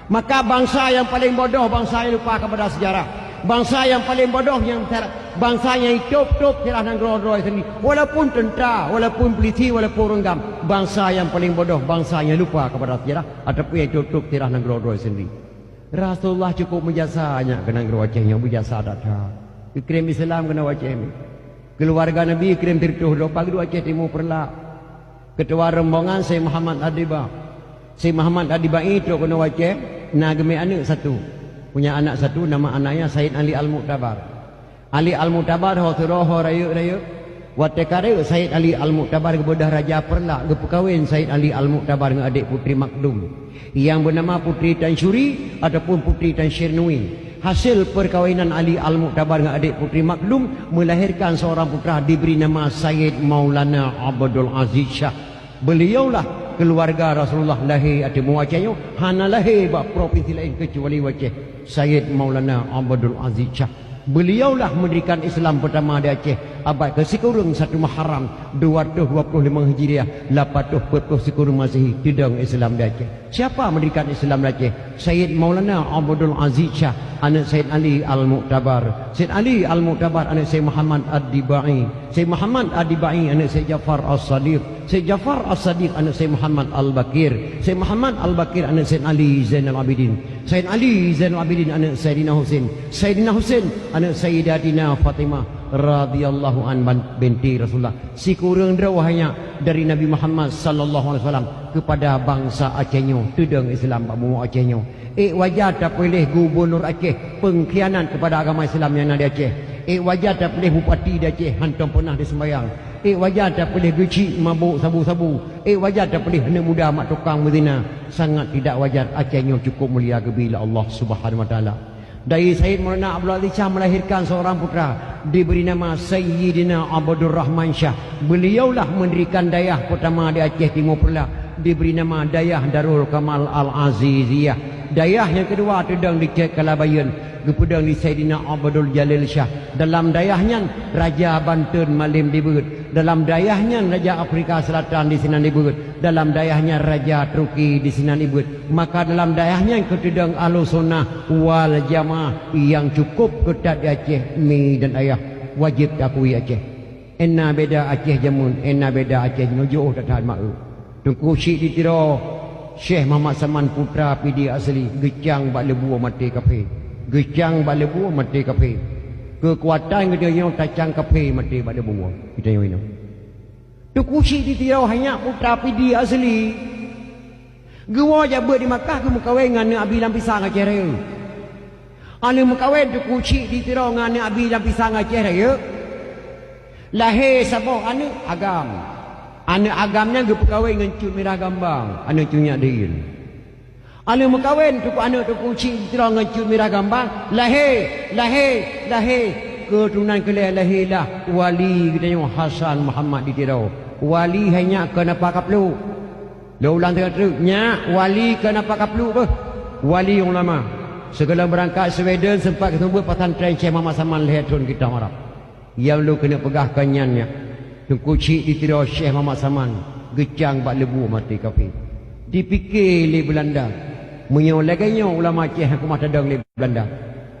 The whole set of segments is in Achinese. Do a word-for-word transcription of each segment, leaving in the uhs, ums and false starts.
Maka bansa nyang paleng bodoh, bansa nyang lupa kepada sejarah. Bansa nyang paleng bodoh, nyang ter-, bansa nyang itôb-tôb sejarah nanggroe droe sendiri. Walaupun tentara, walaupun polisi, walaupun ureuëng GAM, bansa nyang paleng bodoh, bansa nyang lupa kepada sejarah ataupun nyang itôb-tôb sejarah nanggroe droe sendiri. Rasulullah cukup meujasa nyak keu nanggroe Aceh nyoe, meujasa that-that. Geukirém Islam keunoe Aceh nyoe. Keuluwarga Nabi geukirém sireutôh droe, pageue Aceh Timu Peureulak. Keutua rombongan Syekh Muhammad Adiba. Syekh Muhammad Adibai trok keunoe Aceh, na geumé aneuëk satu. Punya anak satu, nama anaknya Said Ali Al-Mu'tabar. Ali Al-Mu'tabar ho sidroe ho rayeuk-rayeuk. Watée ka rayeuk Said Ali Al-Mu'tabar geubeudôh raja Peureulak, geupeukawen Said Ali Al-Mu'tabar ngon adék Putri Makdum, nyang beunama Putri Tansyuri ataupun Putri Tansyirnui. Hasil peukawinan Ali Al-Mu'tabar ngon adék Putri Makdum melahirkan seorang putra diberi nama Sayyid Maulana Abdul Aziz Syah. Beliaulah keuluwarga Rasulullah lahé ateueh mua Aceh nyoe, hana lahé bak propinsi laén keucuali Aceh, Sayyid Maulana Abdul Aziz Syah. Beliaulah mendirikan Islam pertama di Aceh abad keusikureueng satu Muharram dua ratus dua puluh lima Hijriah, lapan ratus empat puluh sikureueng Masehi, teudong Islam di Aceh. Siapa mendirikan Islam di Aceh? Sayyid Maulana Abdul Aziz Syah, aneuëk Sayyid Ali Al-Mu'tabar. Sayyid Ali Al-Mu'tabar, aneuëk Sayyid Muhammad Ad-Dibai. Sayyid Muhammad Ad-Dibai, aneuëk Sayyid Ja'far As-Sadiq. Sayyid Ja'far As-Sadiq, aneuëk Sayyid Muhammad Al-Baqir. Sayyid Muhammad Al-Baqir, aneuëk Sayyid Ali Zainal Abidin. Sayyid Ali Zainal Abidin, aneuëk Sayyidina Husain. Sayyidina Husain, aneuëk Sayyidatina Fatimah radhiyallahu an, binti Rasulullah. Sikureueng droe hai nyak dari Nabi Muhammad sallallahu alaihi wasallam kepada bansa Aceh nyoe, teudong Islam bak bumoe Aceh nyoe. Ék wajar tapeuleh gubunur Aceh pengkhianat kepada agama Islam nyang na di Aceh. Ék wajar tapeuleh bupati di Aceh hantom peunah diseumbayang. Ék wajar tapeuleh geuchik mabôk sabu-sabu. Ék wajar tapeuleh aneuëk muda mak tukang meuzina. Sangat tidak wajar, Aceh nyoe cukup mulia geubi lé Allah Subhanahu wa Taala. Dari Sayyid Maulana Abdul Aziz Syah melahirkan seorang putra, diberi nama Sayyidina Abdul Rahman Syah. Beliaulah mendirikan dayah pertama di Aceh Timur Peureulak, diberi nama Dayah Darul Kamal Al-Aziziyah. Dayah nyang kedua teudong di Cek Kalabayeuen, geupeudong di Sayyidina Abdul Jalil Syah. Dalam dayah nyan, Raja Banten Malem dibeuet. Dalam dayah nyan, Raja Afrika Selatan di sinan dibeuet. Dalam dayah nyan, Raja Turki di sinan dibeuet. Maka dalam dayah nyan keuh teudong Ahlussunnah wal Jamaah nyang cukup keutat di Aceh, mi dan ayah. Wajéb takui Aceh. Ena beda Aceh jameun, ena beda Aceh jinoe, jiôh that-that mak eu. Teungku Chik di Tiro, Syekh Muhammad Saman putra Pidie asli, geucang bak leubue maté kafé. Geucang bak leubue maté kafé. Keukuatan geutanyoe tacang kafé maté bak leubue. Geutanyoe inoe. Teungku Chik di Tiro hai nyak putra Pidie asli. Geuwoe jak beuet di Makkah geumeukawen ngon aneuëk Abi Lam Pisang Aceh Rayeuk. Aneuëk meukawen Teungku Chik di Tiro ngon aneuëk Abi Lam Pisang Aceh Rayeuk. Lahé saboh aneuëk agam. Aneuëk agam nyan geupeukawen ngon Cut Mirah Gambang, aneuëk Cut Nyak Deun. Aneuëk meukawen Teungku, aneuëk Teungku Chik di Tiro ngon Cut Mirah Gambang, lahé, lahé, lahé keuturonan keu lhée, lahé lah wali geutanyoe Hasan Muhammad di Tiro. Wali hai nyak keu napa kapluek. Lôn ulang teuk-teuk, nyak wali keu napa kapluek beuh. Wali ulama. Sigohlom beurangkat Sweden seumpat geuseumeubeuet pesantren Syekh Muhammad Saman lhée thon kitab Arab. Nyang lôn keuneuk peugah kon nyan nyak. Teungku Chik di Tiro Syekh Muhammad Saman geucang bak leubue maté kafé. Dipike lé Beulanda, meunyoe lagée nyoe ulama Aceh hana keumah tadong lé Beulanda,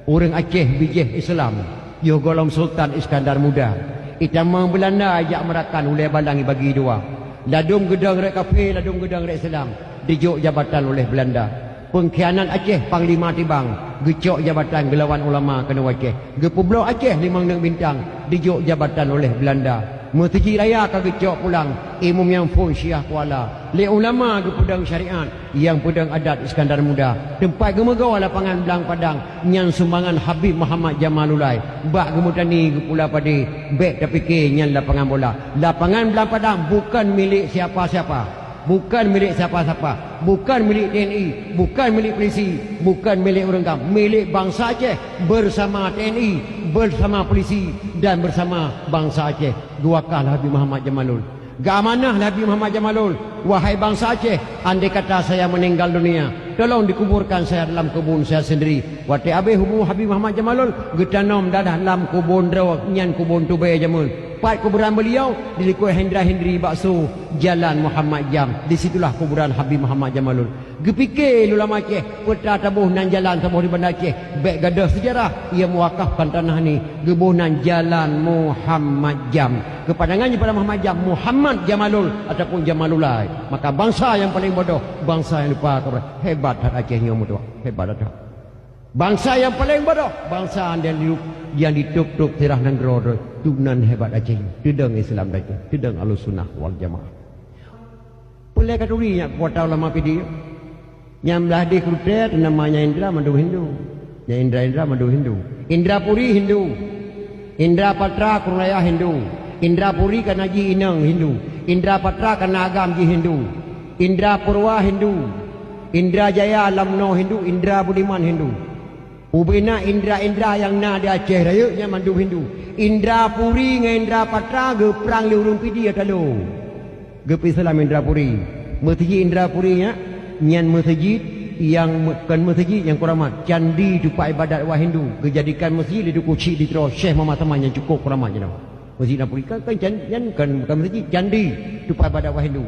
ureuëng Aceh bijéh Islam yoh gohlom Sultan Iskandar Muda. Itamong Beulanda jak meurakan ulée balang ibagi dua. Ladôm geudong rot kafé, ladôm geudong rot Islam, dijok jabatan oleh Beulanda. Peungkhianat Aceh, Panglima Tibang, geucok jabatan geulawan ulama keunoe Aceh. Geupeubloe Aceh limong neuk bintang, dijok jabatan oleh Beulanda. Meuseujid raya ka geucok pulang, imum nyang phon Syiah Kuala. Lé ulama geupeudong syariat, nyang peudong adat Iskandar Muda. Teumpat geumeugoe lapangan Blang Padang, nyan sumbangan Habib Muhammad Jamalullail. Bak geumeutani geupula padé, bék tapike nyan lapangan bola. Lapangan Blang Padang bukon milék siapa-siapa. Bukon milék siapa-siapa, bukon milék T N I, bukon milék polisi, bukon milék ureuëng GAM, milék bansa Aceh bersama T N I, bersama polisi dan bersama bansa Aceh. Geuwakah lé Habib Muhammad Jamalul. Geuamanah lé Habib Muhammad Jamalul, wahai bansa Aceh, andai kata saya meninggal dunia, tolong dikuburkan saya dalam kebun saya sendiri. Watée abéh umu Habib Muhammad Jamalul, geutanom dadah lam kebun droe, nyan kebun tubée jameun. Pat kuburan beliau, di likot Hendra Hendri bakso Jalan Muhammad Jam. Di situlah kuburan Habib Muhammad Jamalul. Geupike lé ulama Aceh, peue teuma taboh nan jalan saboh di Banda Aceh. Bék gadôh seujarah, ia meuwakafkan tanah ni, geuboh nan Jalan Muhammad Jam. Geupandangan nyan pada Muhammad Jam, Muhammad Jamalul ataupun Jamalulai. Maka bansa nyang paleng bodoh, bansa nyang lupa kepada. Hebat that Aceh nyoe meutuah. Hebat that. Bansa nyang paleng bodoh, bansa nyang di, nyang ditôb-tôb sirah nanggroe droe. Tunan hebat Aceh nyoe. Teudong Islam Aceh, teudong Ahlussunnah wal Jamaah. Peue lé ka turi nyak keukuatan ulama Pidie? Nyang blah deh keurutée teunama Nya Indra mandum Hindu. Nya Indra-Indra mandum Hindu. Indra Puri Hindu. Indra Patra Kuraya Hindu. Indra Puri kana jih inong Hindu. Indra Patra kana agam jih Hindu. Indra Purwa Hindu. Indra Jaya Lamno Hindu. Indra Budiman Hindu. Ubena indra-indra nyang na di Aceh Rayeuk nyan mandum Hindu. Indra Puri ngon Indra Patra geuprang lé ureuëng Pidie talo. Geupeuislam Indra Puri. Meuseujid Indra Puri nyan, nyan meuseujid nyang me-, kon meuseujid nyang keuramat. Candi teumpat iébadat awak Hindu geujadikan meuseujid lé Teungku Chik di Tiro Syekh Muhammad Saman nyang cukôp keuramat jinoe. Meuseujid Indra Puri kan, kan can-, nyan kan bukan meuseujid, candi teumpat iébadat awak Hindu.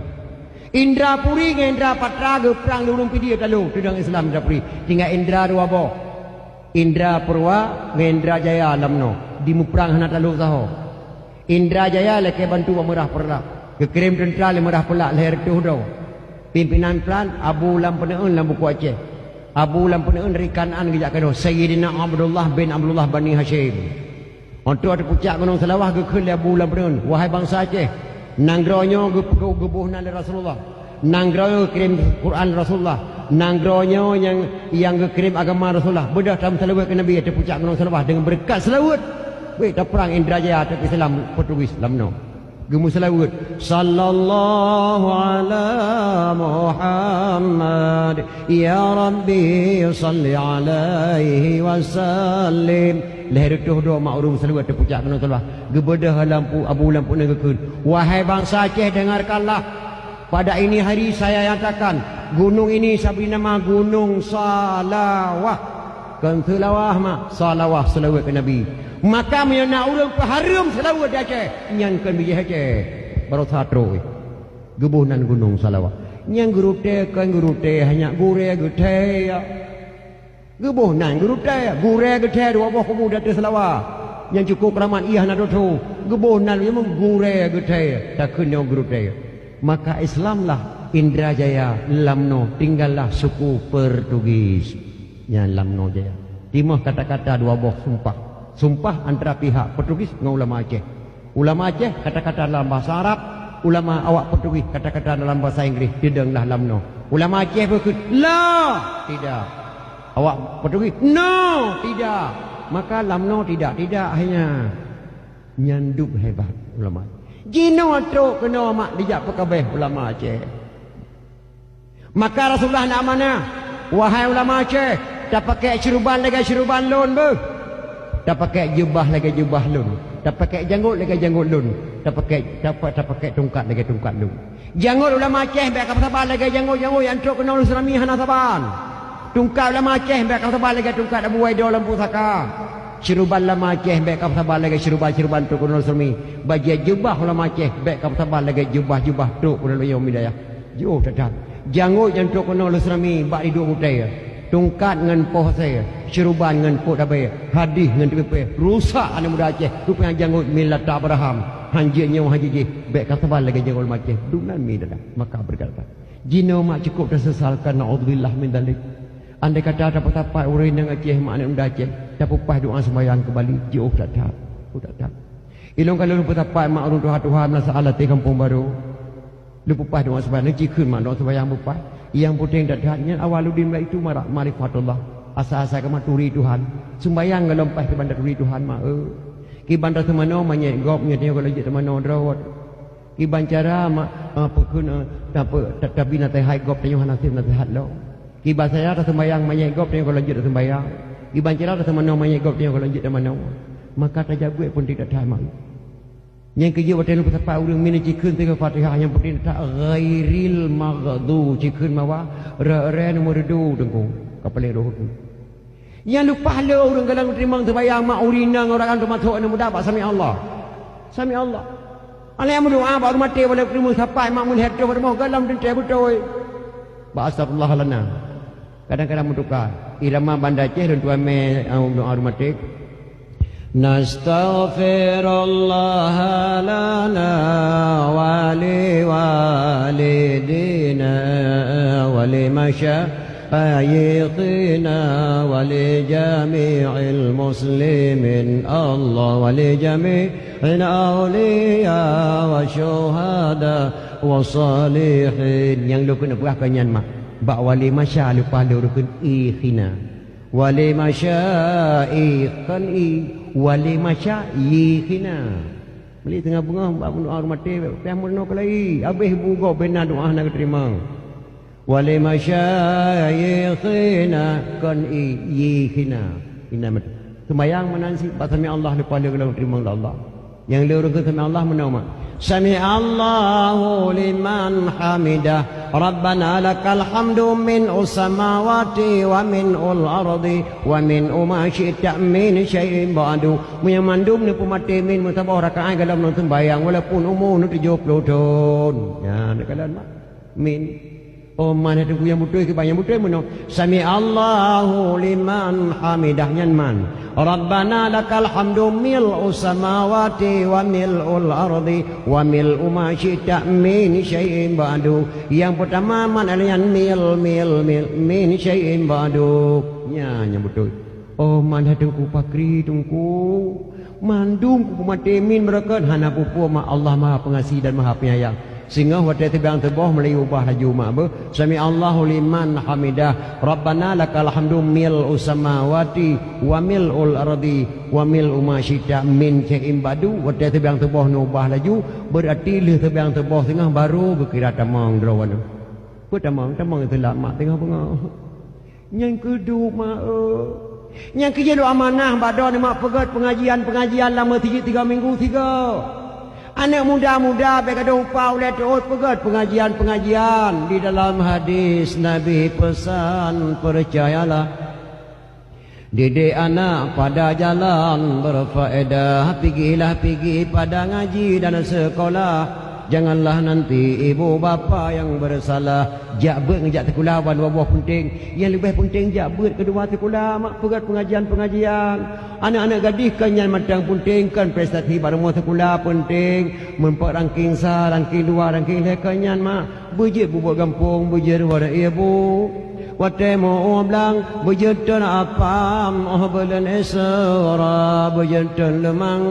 Indra Puri ngon Indra Patra geuprang lé ureuëng Pidie talo, teudong Islam Indra Puri. Tinggai Indra dua boh. Indra Purwa ngon Indra Jaya Lamno dimuprang hana talo saho. Indra Jaya lakée bantu bak Meurah Peulak. Geukirém teuntra lé Meurah Peulak lhée reutôh droe. Pimpinan plan Abu Lam Peuneuen lam buku Aceh. Abu Lam Peuneuen dari Kanaan geujak keunoe, Sayyidina Abdullah bin Abdullah Bani Hasyim. Óh trok di pucak Gunong Seulawah geukheun lé Abu Lam Peuneuen, "Wahai bansa Aceh, nanggroe nyoe geupeugah geuboh nan lé Rasulullah. Nanggroe nyoe geukirém Quran Rasulullah. Nanggroe nyoe nyang, nyang geukirém agama Rasulullah. Beudôh tameuseulaweuet keu Nabi ateueh pucak Gunong Seulawah deungon beureukat seulaweuet." Wéh, taprang Indra Jaya ateueh Islam Portugis Lamno. Geumeuseulaweuet, "Sallallahu ala Muhammad, ya Rabbi salli alaihi wasallim." Lhée reutôh droe mak ureuëng meuseulaweuet ateueh pucak Gunong Seulawah. Geubeudôh lam pu-, Abu Lam Peuneuen geukheun, "Wahai bansa Aceh, dengarkanlah. Pada ini hari saya nyatakan, gunong ini saya beri nama Gunong Salawah." Kon Seulawah mak, Salawah seulaweuet keu Nabi. Maka meunyoe na ureuëng peuhareuem seulaweuet di Aceh, nyan kon bijéh Aceh. Barosa trok geuboh nan Gunong Salawah. Nyang geurutée kon geurutée, hanya gurée geuthée. Geuboh nan geurutée, gurée geuthée dua boh kubu di ateueh Seulawah. Nyang cukôp keuramat ié hana tho-tho. Geuboh nan nyang gurée geuthée, takheun nyoe geurutée. Maka Islamlah Indra Jaya Lamno, tinggallah suku Portugis. Nyan Lamno Jaya. Timoh kata-kata dua boh sumpah. Sumpah antara pihak Portugis ngon ulama Aceh. Ulama Aceh kata-kata dalam bahasa Arab, ulama awak Portugis kata-kata dalam bahasa Inggris, teudonglah Lamno. Ulama Aceh beukheun, "La, tidak." Awak Portugis, "No, tidak." Maka Lamno tidak, tidak akhirnya. Nyan dub hebat ulama. Jinoe trok keunoe mak dijak peukabeh ulama Aceh. Maka Rasulullah na amanah, "Wahai ulama Aceh, tapakée syeuruban lagée syeuruban lôn beuh. Tapakée jeubah lagée jeubah lôn. Tapakée janggôt lagée janggôt lôn. Tapakée, tapa-, tapakée tungkat lagée tungkat lôn." Janggôt ulama Aceh bék ka saban lagée janggôt-janggôt nyang trok keunoe lôn seurami hana saban. Tungkat ulama Aceh bék ka saban lagée tungkat Abu Waido lam pusaka. Syeuruban ulama Aceh bék ka saban lagée syeuruban-syeuruban trok keunoe lôn seurami. Bajée jeubah ulama Aceh bék ka saban lagée jeubah-jeubah trok keunoe lôn yom hidayah. Jiôh that-that. Janggôt nyang trok keunoe lôn seurami bak diduek gutée. Tungkat ngon poh asée, syeuruban ngon pok dabée, hadih ngon teupée, rusak aneuk muda Aceh, rupanya janggôt milat Abraham, hanjeuet nyoe hanjeuet jih, bék ka saban lagée janggôt ulama Aceh, dum nan mi dadah, maka beureukat that. Jinoe mak cukôp taseusal ka naudzubillah min dzalik. Andai kata tapeusapat ureuëng inong Aceh mak aneuk muda Aceh, tapeupaih doá seumayang keubali, jiôh that-that, jiôh that-that. Ilôn ka lôn peusapat mak ureuëng tuha-tuha meunasalah di Kampung Baro. Lôn peupaih doá seumayang, lôn cikheun mak doá seumayang beupaih. Nyang peunteng that-that nyan awaludin bak itu mara-, marifatullah. Asai-asai keumat turi Tuhan. Seumayang gohlom paih kiban taturi Tuhan mak, eh. Kiban taseumanoe manyét gob nyoe tanyoe gohlom jeuet seumanoe droe. Kiban cara mak, eh, peukheun, eh, tape-, ta-, tabi naseuhat gob tanyoe hana sép naseuhat lom. Kiban cara taseumayang manyét gob tanyoe gohlom jeuet taseumayang. Kiban cara taseumanoe manyét gob tanyoe gohlom jeuet tamanoe. Maka tajak buet peunteng that-that mak. Nyang keujeuet watée lôn peusapat ureuëng mina cikheun sigoe Fatihah nyang peunteng that ghairil maghdu cikheun mawa re-re nomor dua teungku ka paléng roh tu. Nyang leupah le ureuëng galak teurimong seumayang mak ureuëng inong ureuëng agam teumasok aneuk muda bak sami Allah. Sami Allah. Aneuk meudoa bak ureuëng maté, walau teurimong sapat mak meulihat troh rumoh galom teuntée beutôi. Bak astagfirullah lana. Kadang-kadang meutuka. Irama Banda Aceh lôn tuan mé, ah, doa ureuëng maté. Nastaghfirullah lana wa li walidina wa li masyayikhina wa li jami'il muslimin Allah wa li jami'il auliya wa syuhada wa salihin. Nyang lôn keuneuk peugah keu nyan mak. Bak wali masya leupah lôn rukun ikhina. Wali masya i kon i. Wali masya yikhina. Meli teungoh beungoh bak meudoa ureuëng maté, pih meurunoe keulai. Habéh bu gob bena doa hana geuteurimong. Wali masyayikhina kon i yikhina. Ina mat-, sembayang meunan si bak sami Allah leupah lé geulong teurimong lé Allah. Nyang lé ureuëng keu sami Allah meunoe mak. Sami Allahu liman hamidah. Rabbana lakal hamdu min usamawati wa min ul ardi wa min uma syi'ta min syai'in ba'du. Meunyoe mandum neupeumaté min meusaboh rakaat galom ngon sembayang walaupun umu neutujoh ploh thon. Nyan neukalon mak. Min. Oh man hai teungku nyang beutôi kiban nyang beutôi meunoe. Sami Allahu liman hamidah nyan man. Rabbana lakal hamdu mil'u samawati wa mil'ul ardi wa mil'u ma syi'ta min syai'in ba'du. Nyang peutama man nyan mil, mil, mil, min syai'in ba'du. Nyan nyang beutôi. Oh man hai teungku pakri teungku. Mandum kupeumaté min beureukat hana peue-peue mak Allah Maha Peungasih dan Maha Penyayang. Singoh watée teubiang teuboh meulayeue ubah laju mak beuh. Sami Allahu liman hamidah. Rabbana lakal hamdu mil'u samawati wa mil'ul ardi wa mil'u ma syi'ta min syai'in ba'du. Watée teubiang teuboh neu ubah laju, beurati lheueh teubiang teuboh singoh barô geukira tamong droe nyoe. Peue tamong, tamong teulat mak teungoh beungoh. Nyang keudua mak eu. Nyang keujeuet lôn amanah bak droeneuh mak peugét peungajian-peungajian lam meuseujid tiga minggu sigoe. Aneuk muda-muda bék gadôh upa ulée teuôt peugét peungajian-peungajian di dalam hadis Nabi peusan, percayalah. Didik anak pada jalan berfaedah, pigilah pigi pada ngaji dan sekolah. Janganlah nanti ibu bapa yang bersalah. Jak beuet ngon jak sikula ban dua boh peunteng. Nyang leubeh peunteng jak beuet keudua sikula mak peugét peungajian-peungajian. Aneuk-aneuk gadih kon nyan mantong peunteng, kon prestasi bak rumoh sikula peunteng. Meupat ranking sa, ranking dua, ranking lhée kon nyan mak. Beujeuet bubuk gampông, beujeuet waréh ié bu. Watée meu-ueh blang, beujeuet thon apam, óh buleuen Isra, beujeuet thon leumang,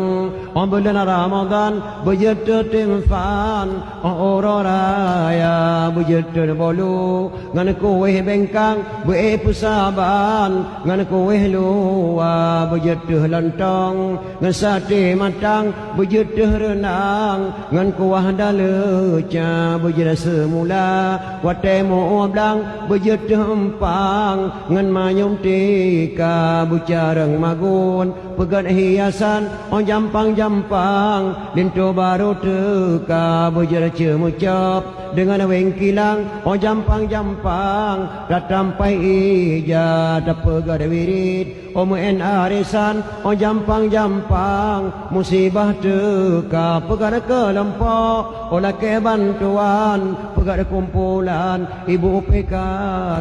óh buleuen Ramadhan, beujeuet thon timphan, óh uroe raya, beujeuet thon bolu, ngon kuéh bengkang, beu-ék peusaban, ngon kuéh luwa, beujeuet thon lontong, ngon saté matang, beujeuet thon reunang, ngon kuah daleuca, beujeuet seumula, watée meu-ueh blang, beujeuet thon eumpang, ngon manyum tika, beucarông magun, peugét hiasan, óh jampang-jampang, linto barô teuka, beujeuet ceumeucôb, deungon wéng kilang, óh jampang-jampang, tatampai ija, tapeugét wirit, óh meu'én arisan, óh jampang-jampang, musibah teuka, peugét keulompok, óh lakée bantuan, peugét kumpulan, ibu P K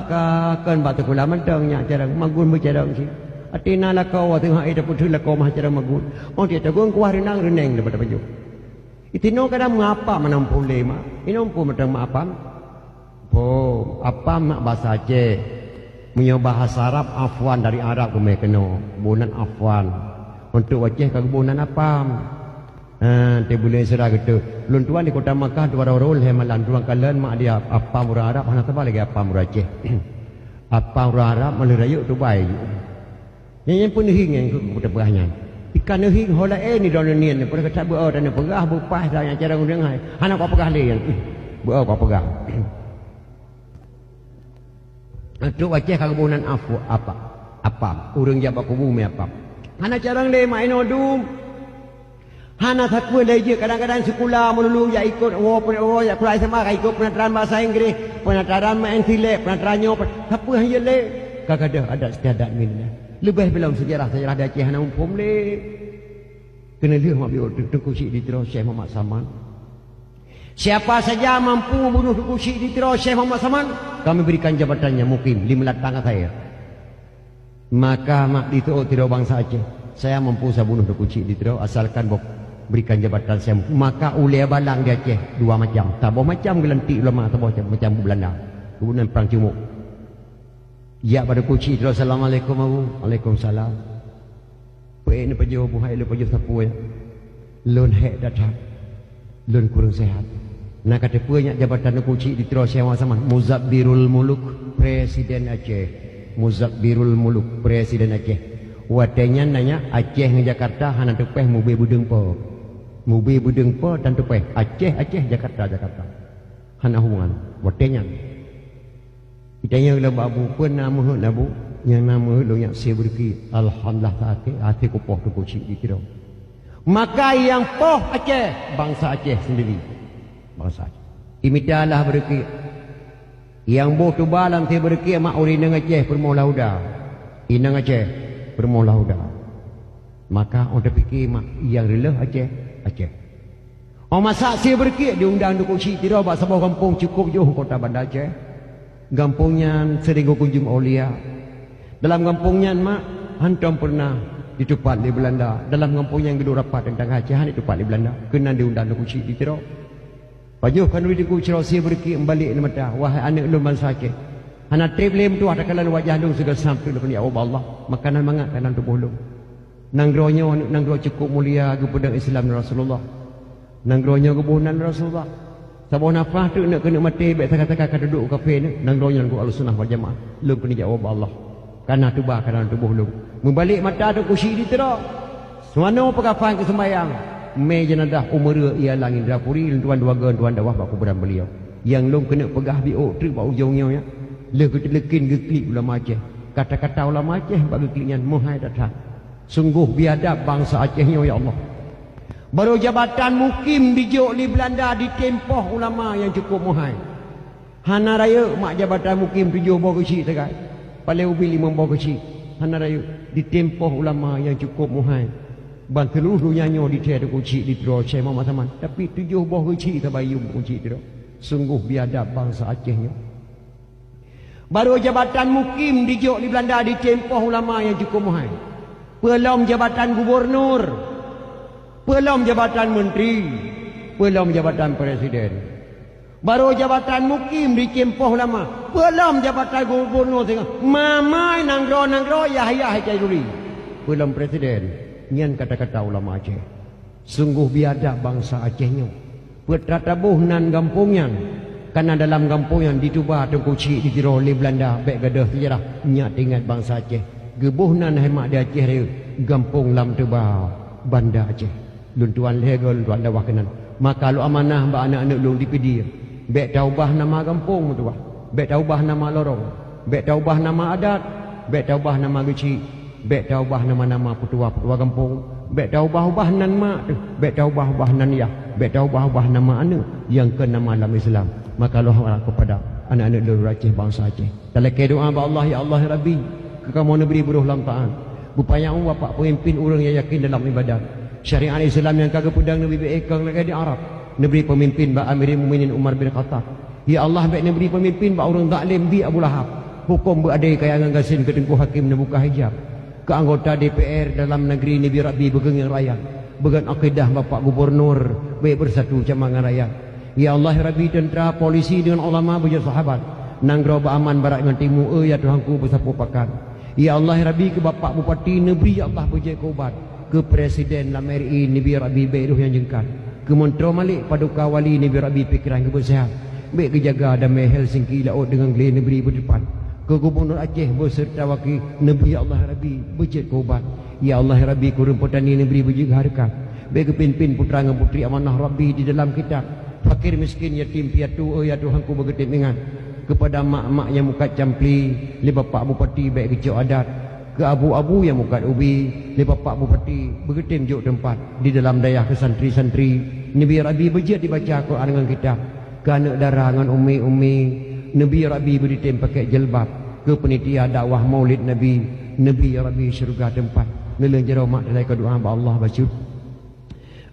K, kon bak sikula mantong nyak carông, magun beucarông cit. Até na lakoe, teungoh éh tapeuteun lakoe mah carông magun. Óh tiep tagun kuah reunang, reuneng dapat tapajoh. Itinoe kadang meuapam meunan phon lé mak. Inoe phon mantong meuapam. Phon, apam mak basa Aceh. Meunyoe bahasa Arab, afwan dari Arab geumé keunoe. Boh nan afwan. Untuk Aceh ka geuboh nan apam. Ha, teuh buleuen Isra geutoh. Lôn tuan di kota Makkah dua roh lhée malam tuan kalon mak dia apam ureuëng Arab hana saba lagée apam ureuëng Aceh. Apam ureuëng Arab malah rayeuk tubai. Nyan, nyan peunehieng nyang keu peugah nyan. Ikan nehieng ho laén ni droeneuh nyan, peue kata beu-o taneuh peugah, beupaih dah nyang carông ureuëng hai. Hana kupeugah lé nyan. Beu-o kupeugah. Trok Aceh ka geuboh nan afu-, apa? Apam. Ureuëng jak bak kubu mé apam. Hana carông lé mak inoe dum. Hana sapeue lé jeuet, kadang-kadang sikula meululu jak ikot woe, woe jak sikula S M A ka ikot peunataran bahasa Inggréh, peunataran maén silek, peunataran nyoe, pe-, sapeue han jeuet lé. Ka gadôh adat istiadat ngon nyan. Leubeh bilom seujarah-seujarah di Aceh hana muphom lé. Keuneulheueh mak biôk Teungku Chik di Tiro Syekh Muhammad Saman. Siapa saja mampu membunuh Teungku Chik di Tiro Syekh Muhammad Saman, kami berikan jabatannya mukim lima latang asai. Maka mak di Tiro, Tiro bangsa Aceh, saya mampu saya bunuh Teungku Chik di Tiro asalkan boh berikan jabatan saya. Maka ulée balang di Aceh dua macam, saboh macam geulantik ulama, saboh macam Belanda. Kemudian perang Cumuk. Jak bak Teungku Chik di Tiro, "Assalamualaikum Abu." "Waalaikumsalam." "Peue neupajoh Abu hai lôn pajoh sapeue nyan? Lôn hék that-that. Lôn kureueng seuhat." Na ka teupeue nyak jabatan Teungku Chik di Tiro Syekh Muhammad Saman, Muzabbirul Muluk, Presiden Aceh. Muzabbirul Muluk, Presiden Aceh. Watée nyan na nyak Aceh ngon Jakarta hana teupéh mubé beudeueng po. Mubé beudeueng po tan teupéh. Aceh, Aceh, Jakarta, Jakarta. Hana hubungan. Watée nyan. Itanyong lom bak Abu, "Peue na meuheuet Abu?" "Nyang na meuheuet lôn nyak sie beureuki." Alhamdulillah, até, até kupoh Teungku Chik di Tiro. Maka nyang poh Aceh, bangsa Aceh sendiri. Bangsa Aceh. Imita lah beureuki. Nyang boh tuba lam sie beureuki mak ureueng inong Aceh peurumoh Lahuda. Inong Aceh peurumoh Lahuda. Maka ôn teupike mak nyang reuloh Aceh, Aceh. Ôn masak sie beureuki diundang Teungku Chik di Tiro bak saboh gampông cukôp jiôh kota Banda Aceh. Gampông nyan seuring geukunjong aulia. Dalam gampông nyan mak hantom peureunah ditupat lé Beulanda. Dalam gampông nyan geuduek rapat teuntang Aceh hana ditupat lé Beulanda. Keunan diundang Teungku Chik di Tiro. Pajoh khanuri Teungku Chik di Tiro sie beureuki meubalek neumata, "Wahai aneuk lôn bansa Aceh, hana treb lé meutuah takalon wajah lôn sigoe sam teuk lôn keuneuk jak ubak Allah. Makanan mangat ka lam tuboh lôn." Nanggroe nyoe nanggroe cukôp mulia geupeudong Islam lé Rasulullah. Nanggroe nyoe geuboh nan lé Rasulullah. Saboh nafah teuk neuk keuneuk maté bék saka-saka ka teuduek u kafé neuk. Nanggroe nyoe nanggroe Ahlussunnah wal Jamaah. Lôn keuneuk jak ubak Allah. Kana tuba kana tuboh lôn. Meubalek mata Teungku Chik di Tiro. Seumanoe peukafan keu seumbahyang. Mé jeunazah u Meureu ia lam Indrapuri lôn tuan dua goe tuan dakwah bak kuburan beliau. Nyang lôn keuneuk peugah biôk treuk bak ujong nyoe nyan. Lheueh geuteuleukin geuklik ulama Aceh. Kata-kata ulama Aceh bak geuklik nyan meuhai that-that. Sunggoh biadab bansa Aceh nyoe, ya Allah. Barô jabatan mukim dijok lé Beulanda ditimpoh ulama nyang cukôp meuhai. Hana rayeuk mak jabatan mukim tujoh boh keuchik sagai. Paléng ubit limong boh keuchik. Hana rayeuk ditimpoh ulama nyang cukôp meuhai. Ban seuluruh donya nyoe ditée Teungku Chik di Tiro Syekh Muhammad Saman. Tapi tujoh boh keuchik sabai yum Teungku Chik di Tiro. Sunggoh biadab bansa Aceh nyoe. Barô jabatan mukim dijok lé Beulanda ditimpoh ulama nyang cukôp meuhai. Peulom jabatan gubunur, peulom jabatan menteri, peulom jabatan presiden. Barô jabatan mukim ditimpoh ulama, peulom jabatan gubunur singoh. Mamai nanggroe-nanggroe yah-yah cai duli. Peulom presiden, nyan kata-kata ulama Aceh. Sunggoh biadab bansa Aceh nyoe. Peuet rata boh nan gampông nyan. Kana dalam gampông nyan dituba Teungku Chik di Tiro lé Beulanda bék gadôh seujarah nyak teuingat bansa Aceh. Geuboh nan hai mak di Aceh Rayeuk gampông Lam Teuba, Banda Aceh. Lôn tuan lhée goe lôn tuan dakwah keunan. Maka lôn amanah bak aneuk-aneuk lôn di Pidie. Bék taubah nama gampông meutuah. Bék taubah nama lorong. Bék taubah nama adat. Bék taubah nama geuchik. Bék taubah nama-nama peutuwa-peutuwa gampông. Bék taubah-ubah nan mak teuh. Bék taubah-ubah nan yah. Bék taubah-ubah nama aneuk nyang kon nama lam Islam. Maka lôn harap keupada aneuk-aneuk lôn Aceh bansa Aceh. Talakée doá bak Allah, ya Allah, ya Rabbi, keu kamoe neubri beurôh lam taát. Beupanyang bapak peumimpén ureuëng nyang yakin dalam ibadat. Syariat Islam nyang ka geupeudong neubri beuékong lagée di Arab. Neubri peumimpén bak Amirul Mukminin Umar bin Khattab. Ya Allah, bék neubri peumimpén bak ureuëng zalim di Abu Lahab. Huköm beuadé kaya ngon gasien keu teungku hakém neubuka hijab. Keu anggota D P R dalam negeri neubri Rabbi beugeungieng rakyat. Beugon akidah bapak gubunur, bék beusatu sama ngon rakyat. Ya Allah, ya Rabbi, teuntra, polisi deungon ulama beujeuet sahabat. Nanggroe beuaman barat ngon timu, eu ya Tuhanku beusapeue pakat. Ya Allah, ya Rabbi, keu bapak bupati neubri ya Allah beujeuet keu ubat. Keu presiden lam R I neubri Rabbi bék roh nyang jeungkat. Keu meuntroe Malik paduka wali neubri Rabbi pikeran keu beuseuhat. Bék geujaga damé Helsinki laôt deungon glé neubri beuteupat. Keu gubunur Aceh beuseureuta waki neubri ya Allah, ya Rabbi beujeuet keu ubat. Ya Allah, ya Rabbi, keu ureuëng peutani neubri beujeuet hareukat. Bék geupimpén putra ngon putri amanah Rabbi di dalam kitab. Fakir miskin, yatim piatu, oh ya Tuhanku, beugeutém ingat. Keupada mak-mak nyang mukat campli lé bapak bupati bék geucok adat. Keu abu-abu nyang mukat ubi lé bapak bupati beugeutém jok teumpat. Di dalam dayah keu santri-santri neubri Rabbi beujeuet dibaca Quran ngon kitab. Keu aneuk dara ngon umi-umi neubri Rabbi beuditém pakèk jilbab. Keu peunitia dakwah Maulid Nabi neubri Rabbi syeuruga teumpat. Neulheueh jaroe mak teurai keu doá bak Allah bacut.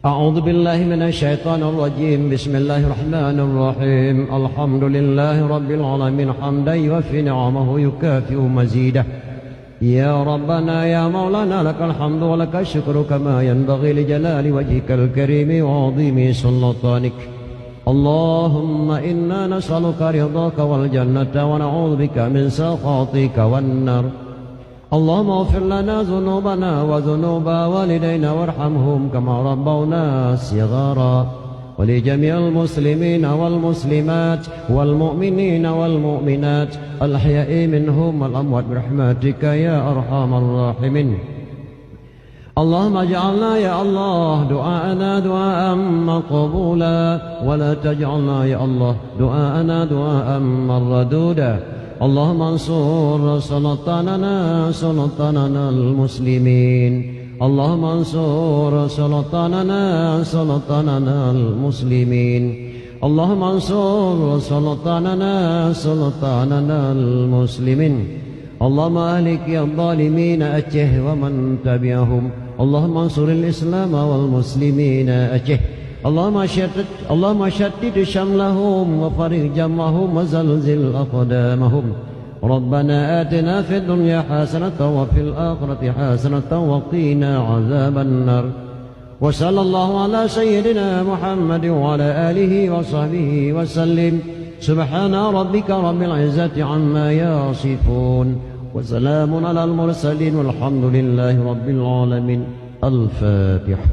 أعوذ بالله من الشيطان الرجيم. بسم الله الرحمن الرحيم. الحمد لله رب العالمين، حمدا يوافي نعمه ويكافئ مزيده. يا ربنا يا مولانا، لك الحمد ولك الشكر كما ينبغي لجلال وجهك الكريم وعظيم سلطانك. اللهم إنا نسألك رضاك والجنة ونعوذ بك من سخطك والنار. اللهم اغفر لنا ذنوبنا وذنوب والدينا وارحمهم كما ربونا صغارا، ولجميع المسلمين والمسلمات والمؤمنين والمؤمنات الأحياء منهم والأموات برحمتك يا أرحم الراحمين. اللهم اجعلنا يا الله دعاءنا دعاء مقبولا، ولا تجعلنا يا الله دعاءنا دعاء مردودا. اللهم انصر سلطاننا سلطاننا المسلمين. اللهم انصر سلطاننا سلطاننا المسلمين. اللهم انصر سلطاننا سلطاننا المسلمين. اللهم أهلك يا الظالمين أتيه ومن تبعهم. اللهم انصر الإسلام والمسلمين أتيه. اللهم شتت، اللهم شتت شملهم وفرق جمعهم وزلزل أقدامهم. ربنا آتنا في الدنيا حسنة وفي الآخرة حسنة وقنا عذاب النار. وصلى الله على سيدنا محمد وعلى آله وصحبه وسلم. سبحان ربك رب العزة عما يصفون. وسلام على المرسلين والحمد لله رب العالمين. الفاتحة.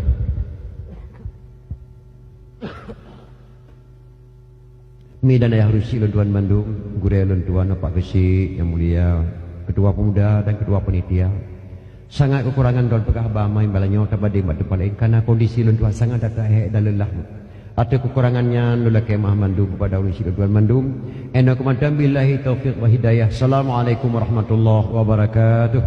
Mi dan ayah rusi lôn tuan mandum, gurée lôn tuan Bapak Geuchik nyang mulia, Ketua Pemuda dan Ketua Panitia. Sangat keukurangan droe peugah haba main balanyoe tabandéng bak teumpat laén, karena kondisi lôn tuan sangat that-that hék dan leulah. Ateueh keukurangan nyan lôn lakée meuah mandum keupada rusi lôn tuan mandum. Inoe keumantan billahi taufiq wa hidayah. Assalamualaikum warahmatullahi wabarakatuh.